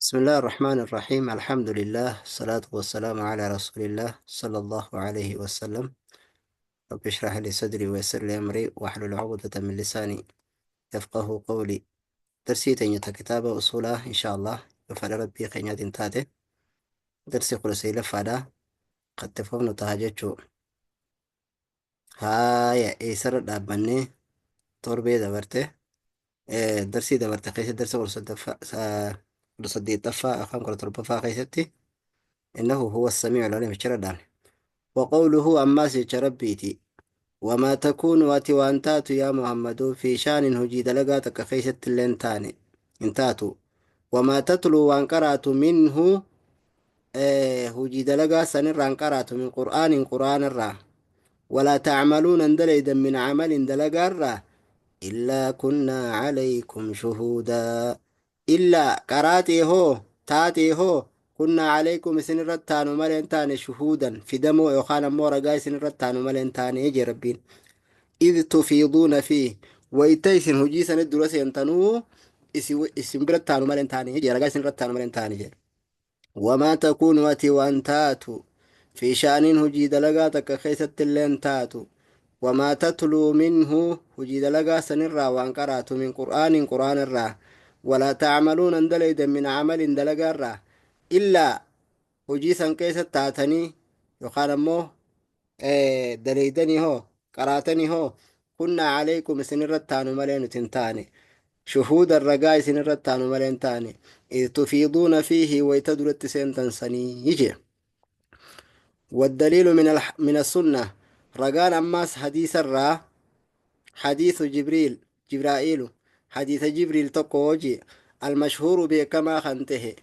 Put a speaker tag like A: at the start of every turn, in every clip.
A: بسم الله الرحمن الرحيم. الحمد لله الصلاة والسلام على رسول الله صلى الله عليه وسلم. رب اشرح لي صدري ويسر لي أمري واحلل عقدة من لساني يفقه قولي. درسي تنيتا كتابة أصولها إن شاء الله يفعل ربي خينيات تاتي درسي قلسي لفادا قد تفهمنا تهججو هاي إيسر دابني توربي دبرته darsii dabarte keessatti darsa 18ffaa afaan 17ffaa keessatti innahu huwa samiicu laliim jechara dhaabne. وقوله أماس jecha rabbiiti وما تكون ati waan taatu yaa Muhammaduu في شأن hojii dalagaa takka keessatti illee hin taane hin taatu وما تتلو waan qaraatu منه hojii dalagaa sanirraa hin qaraatu من قرآن qur'aanirraa ولا تعملون hin dalaydan من عمل dalagaarraa إلا كنا عليكم شهودا إلا قراتي هو تاتي هو كنا عليكم isin irratti taanu malee hin taane شهودا fidamoo yookaan ammoo ragaa isin irratti taanu malee hin taane jee rabbiin. إذ تفيضون فيه wayta isin hojii sanit dura seentanuu isin biratti taanu malee hin taane jee ragaa isin irratti taanu malee hin taane jee. وما تكون ati waan taatu في شأن hojii dalagaa takka keessatti illee hin taatu وما تتلو منه hojii dalagaa sanirraa waan qaraatu من قرآن qur'aanirraa ولا تعملون hin dalaydan من عمل dalagaarraa إلا hojii san keessa taatanii yookaan ammoo dalaydanii hoo qaraatanii hoo كنا عليكم isin irratti taanu malee nuti hin taane شهودا ragaa isin irratti taanu malee hin taane إذ تفيضون فيه wayta duratti seentan sanii jee. والدليل من السنة رجان أماس حديث الرا حديث جبريل جبرائيل حديث جبريل تقوجي المشهور بكما خنته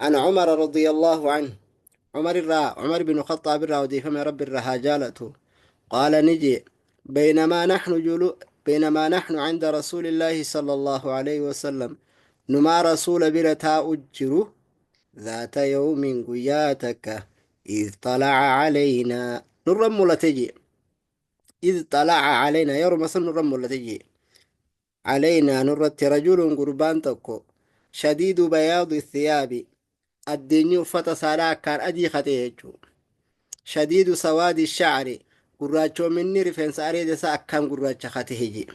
A: عن عمر رضي الله عنه عمر الرا عمر بن الخطاب الرا وديفم رب الرهاجالته قال نجي بينما نحن عند رسول الله صلى الله عليه وسلم نما رسول برتا أجره ذات يوم قياتك إذ طلع علينا نرم تجي إذ طلع علينا يرمى نرم تجي علينا نرت رجل قربان تكو شديد بياض الثياب الدنيا فتسالا كان أدي خطيه شديد سواد الشعر gurraachoo minni rifeensa areeda isaa akkaan gurraacha kate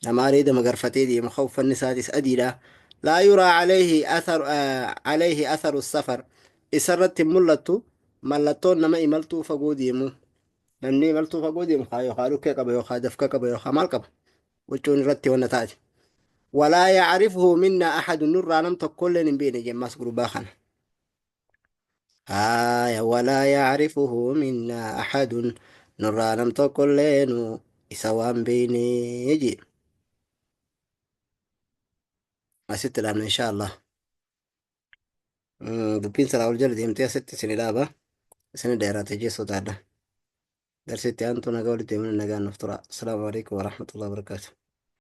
A: nama areeda magarfatee deemu ka uffanni isaatis adiidha. لا يرى عليه أثر السفر isarratti hin mul'attu mallattoon nama imaltuu fagoo deemu. Namni imaltuu fagoo deemu kaa yookaan dhukkee qaba yookaan dafqa qaba yookaan maal qaba huccuun irratti wanna taate. ولا يعرفه منا أحد nurraa nam tokkolleen hin beekne jemmaas gurbaa kana. آية ولا يعرفه منا أحد nurraa nam tokkolleenu isa waan beekne jee. Asitti ilaalla insha Allah. Dubbiin silaa ol jala deemtee asitti isin ilaaba. Isin dheeraate jee sodaadha. Darsitti aantu nagaa walitti deemanii nagaan nuuf tura. Asalaamu alaikum warahmatullahi wabarakatuh.